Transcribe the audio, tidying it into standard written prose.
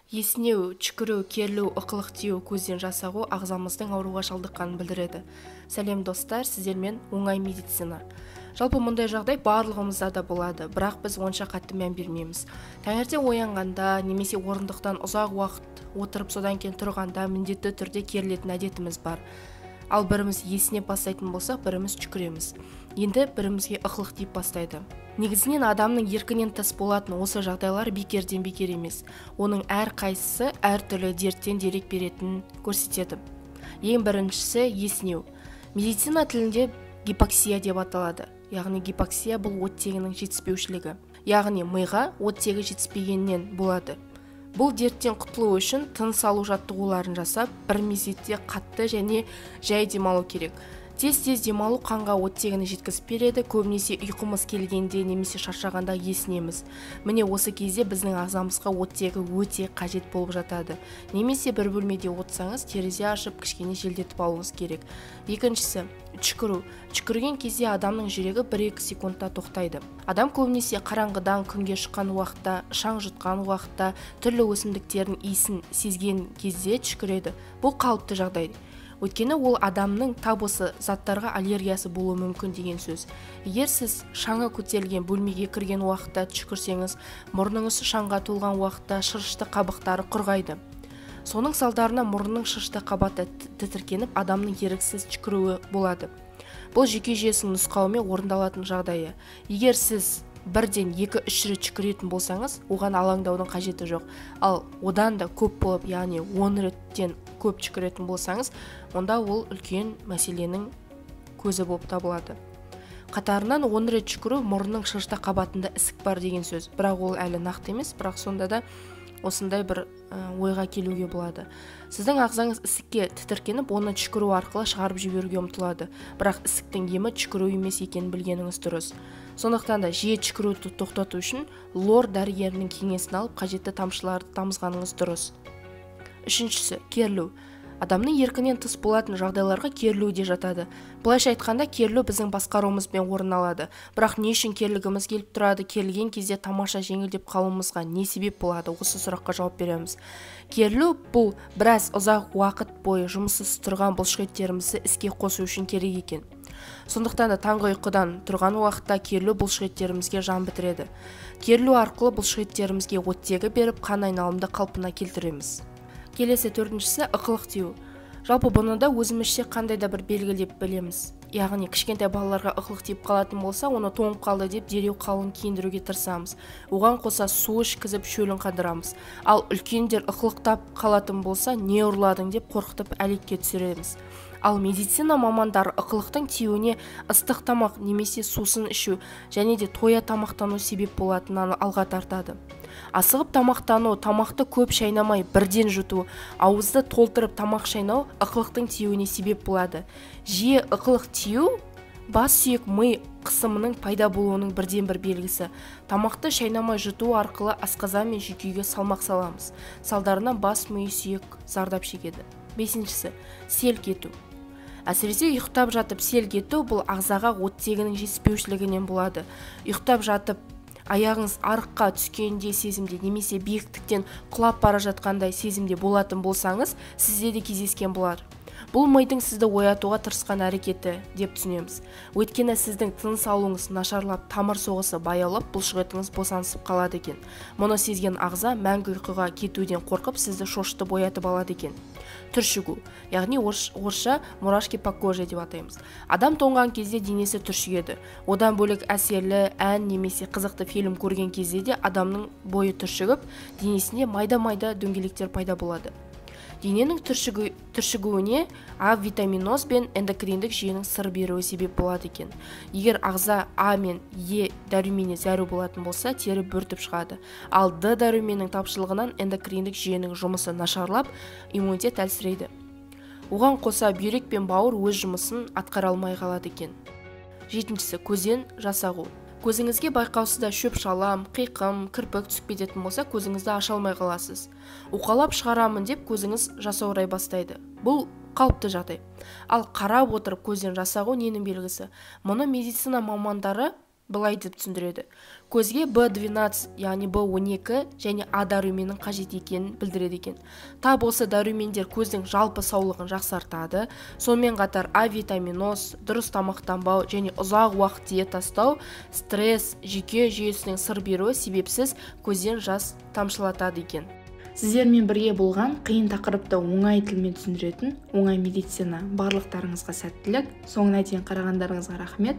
Есінеу, түшкіру, керілу, ықылық тию, көзден жас ағу ағзамыздың ауруға шалдыққанын білдіреді. Сәлем, достар, сіздермен оңай медицина. Жалпы мұндай жағдай барлығымызда да болады, бірақ біз онша қатты мән бермейміз. Таңертең оянғанда немесе орындықтан ұзақ уақыт отырып, содан кейін тұрғанда міндетті түрде керілетін әдетіміз бар. Ал біріміз есінеп бастайтын болсақ, біріміз түшкіреміз. Енді бірімізге ықылық тиіп бастайды. Негізінен адамның еркінен тыс болатын осы жағдайлар бекерден бекер емес. Оның әр қайсысы әртүрлі дерттен дерек беретінін көрсетеді. Ең біріншісі есінеу. Медицина тілінде гипоксия деп аталады. Яғни гипоксия бұл оттегінің жетіспеушілігі. Яғни миға оттегі жетіспегеннен болады. Бұл дерттен құтылу үшін тыныс алу жаттығуларын жасап, бір мезетте қатты және жай демалу керек. Тез-тез демалу қанға оттегіні жеткізіп береді, көбінесе ұйқымыз келгенде немесе шаршағанда есінеміз. Міне осы кезде біздің ағзамызға оттегі өте қажет болып жатады. Немесе бір бөлмеде отырсаңыз, терезе ашып, кішкене желдетіп алуыңыз керек. Екіншісі түшкіру. Түшкірген кезде адамның жүрегі 1-2 секундта тоқтайды. Адам көбінесе қараңғыдан күнге шыққан уақытта, шаң жұтқан уақытта, түрлі өсімдіктердің иісін сезген кезде түшкіреді. Бұл қалыпты жағдай. Өйткені ол адамның тап осы заттарға аллергиясы болуы мүмкін деген сөз. Егер сіз шаңы көтерілген бөлмеге кірген уақытта түшкірсеңіз, мұрныңыз шаңға толған уақытта шырышты қабықтары құрғайды. Соның салдарынан мұрынның шырышты қабаты тітіркеніп, адамның еріксіз түшкіруі болады. Бұл жүйке жүйесінің нұсқауымен орындалатын жағдайы. Егер сіз бірден 2-3 рет түшкіретін болсаңыз, оған алаңдаудың қажеті жоқ. Ал одан да көп болып, яғни 10 реттен көп түшкіретін болсаңыз, онда ол үлкен мәселенің көзі болып табылады. Қатарынан 10 рет түшкіру мұрынның шырышты қабатында ісік бар деген сөз. Бірақ ол әлі нақты емес, бірақ сонда да осындай бір ойға келуге болады. Сіздің ағзаңыз ісікке тітіркеніп, оны түшкіру арқылы шығарып жіберуге ұмтылады. Бірақ ісіктің емі түшкіру емес екенін білгеніңіз дұрыс. Сондықтан да жиі түшкіруді тоқтату үшін лор дәрігерінің кеңесін алып, қажетті тамшыларды тамызғаныңыз дұрыс. Үшіншісі керілу. Адамның еркінен тыс болатын жағдайларға керілу де жатады. Былайша айтқанда, керілу біздің басқаруымызбен орын алады. Бірақ не үшін керілгіміз келіп тұрады, керілген кезде тамаша жеңілдеп қалуымызға не себеп болады? Осы сұраққа жауап береміз. Керілу бұл біраз ұзақ уақыт бойы жұмыссыз тұрған бұлшықеттерімізді іске қосу үшін керек екен. Сондықтан да таңғы ұйқыдан тұрған уақытта керілу бұлшықеттерімізге жан бітіреді. Керілу арқылы бұлшықеттерімізге оттегі беріп, қан айналымды қалпына келтіреміз. Келесі төртіншісі ықылық тию. Жалпы бұны да өзімізше қандай да бір белгі деп білеміз. Яғни кішкентай балаларға ықылық тиіп қалатын болса, оны тоңып қалды деп дереу қалың киіндіруге тырысамыз. Оған қоса су ішкізіп шөлін қандырамыз. Ал үлкендер ықылықтап қалатын болса, не ұрладың деп қорқытып әлекке түсіреміз. Ал медицина мамандары ықылықтың тиюіне ыстық тамақ немесе сусын ішу және де тоя тамақтану себеп болатынын алға тартады. Асығып тамақтану, тамақты көп шайнамай бірден жұту, ауызды толтырып тамақ шайнау ықылықтың тиюіне себеп болады. Жиі ықылық тию бас сүйек ми қысымының пайда болуының бірден-бір белгісі. Тамақты шайнамай жұту арқылы асқазан мен жүйкеге салмақ саламыз. Салдарынан бас ми сүйек зардап шегеді. Бесіншісі селк ету. Әсіресе ұйықтап жатып селк ету бұл ағзаға оттегінің жетіспеушілігінен болады. Ұйықтап жатып аяғыңыз арыққа түскенде сезімде немесе биіктіктен құлап бара жатқандай сезімде болатын болсаңыз, сізде де кездескен болар. Бұл мидың сізді оятуға тырысқан әрекеті деп түсінеміз. Өйткені сіздің тыныс алуыңыз нашарлап, тамыр соғысы баяулап, бұлшықетіңіз босаңсып қалады екен. Мұны сезген ағза мәңгі ұйқыға кетуден қорқып, сізді шошытып оятып алады екен. Түршігу, яғни орысша мурашки по коже деп атаймыз. Адам тоңған кезде денесі түршігеді. Одан бөлек әсерлі ән немесе қызықты фильм көрген кезде де адамның бойы түршігіп, денесінде майда-майда дөңгелектер пайда болады. Дененің түршігуіне А витаминоз бен эндокриндік жүйенің сыр беруі себеп болады екен. Егер ағза А мен Е дәруменіне зәру болатын болса, тері бөртіп шығады. Ал Д дәруменінің тапшылығынан эндокриндік жүйенің жұмысы нашарлап, иммунитет әлсірейді. Оған қоса бүйрек пен бауыр өз жұмысын атқара алмай қалады екен. Жетіншісі көзден жас ағу. Көзіңізге байқаусызда шөп-шалам, қиқым, кірпік түсіп кететін болса, көзіңізді аша алмай қаласыз. Уқалап шығарамын деп көзіңіз жасаурай бастайды. Бұл қалыпты жағдай. Ал қарап отырып көзден жас ағу ненің белгісі? Мұны медицина мамандары Былай деп түсіндіреді. Көзге B12, яғни B12 және А дәруменінің қажет екенін білдіреді екен. Тап осы дәрумендер көздің жалпы саулығын жақсартады. Сонымен қатар авитаминоз, дұрыс тамақтанбау және ұзақ уақыт диета ұстау, стресс, жүйке жүйесінің сыр беруі себепсіз көзден жас тамшылатады екен. Сіздермен бірге болған қиын тақырыпты оңай тілмен түсіндіретін Оңай медицина. Барлықтарыңызға сәттілік. Соңына дейін қарағандарыңызға рахмет.